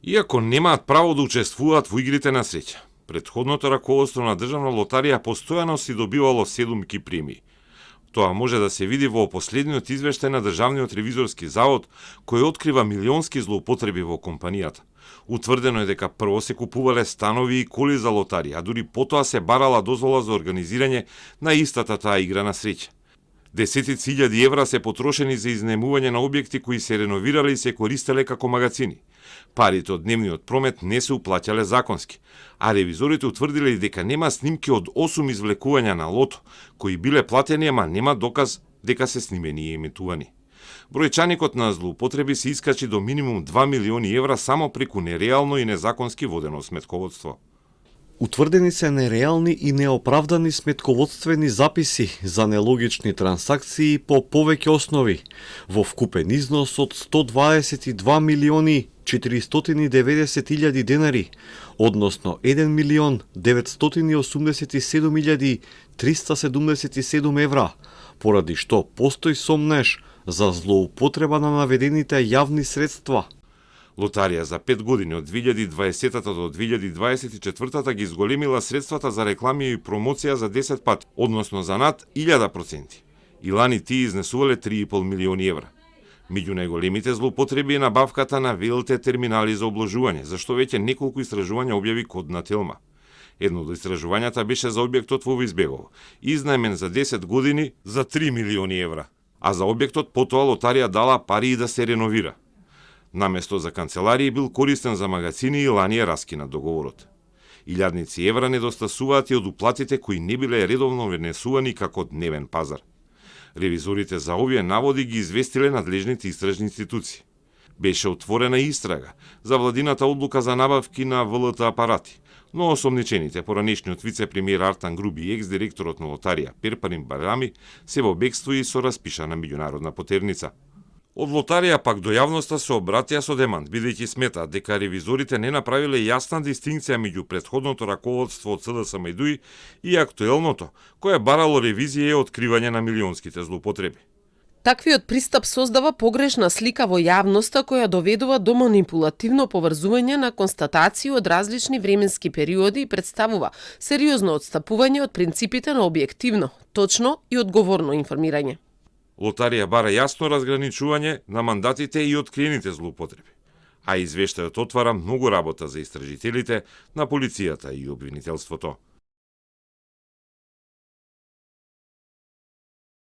Иако немаат право да учествуваат во игрите на среќа, претходното раководство на Државна лотарија постојано си добивало 7 премии. Тоа може да се види во последниот извештај на Државниот ревизорски завод, кој открива милионски злоупотреби во компанијата. Утврдено е дека прво се купувале станови и коли за лотарија, а дури потоа се барала дозвола за организирање на истата таа игра на среќа. Десетици илјади евра се потрошени за изнемување на објекти кои се реновирале и се користеле како магацини. Парите од дневниот промет не се уплаќале законски, а ревизорите утврдиле дека нема снимки од 8 извлекувања на лото, кои биле платени, ама нема доказ дека се снимени и емитувани. Бројчаникот на злоупотреби се искачи до минимум 2 милиони евра само преку нереално и незаконски водено сметководство. Утврдени се нереални и неоправдани сметководствени записи за нелогични трансакции по повеќе основи, во вкупен износ од 122 милиони 490.000 денари, односно 1 милион 987.377 евра, поради што постои сомнеж за злоупотреба на наведените јавни средства. Лотарија за 5 години од 2020 до 2024 ги изголемила средствата за реклами и промоција за 10 пати, односно за над 1000%. И лани тие изнесувале 3,5 милиони евра. Меѓу најголемите злоупотреби е набавката на ВЛТ терминали за обложување, зашто веќе неколку истражувања објави код на Телма. Едно од истражувањата беше за објектот во Избегово, изнајмен за 10 години за 3 милиони евра, а за објектот потоа лотарија дала пари и да се реновира. Наместо за канцеларии бил користен за магазини и лани е раскинат договорот. Илјадници евра недостасуваат и од уплатите кои не биле редовно внесувани како дневен пазар. Ревизорите за овие наводи ги известиле надлежните истражни институции. Беше отворена истрага за владината одлука за набавки на ВЛТ апарати, но осомничените поранешниот вице-премиер Артан Груби и екс-директорот на лотарија Перпарин Барами се во бегство и со распишана меѓународна потерница. Од лотарија пак до јавноста се обратија со демант, бидејќи сметаат дека ревизорите не направиле јасна дистинкција меѓу претходното раководство од СДСМ и актуелното, кое барало ревизија и откривање на милионските злоупотреби. Таквиот пристап создава погрешна слика во јавноста која доведува до манипулативно поврзување на констатации од различни временски периоди и представува сериозно отстапување од принципите на објективно, точно и одговорно информирање. Лотарија бара јасно разграничување на мандатите и откриените злоупотреби, а извештајот отвара многу работа за истражителите, на полицијата и обвинителството.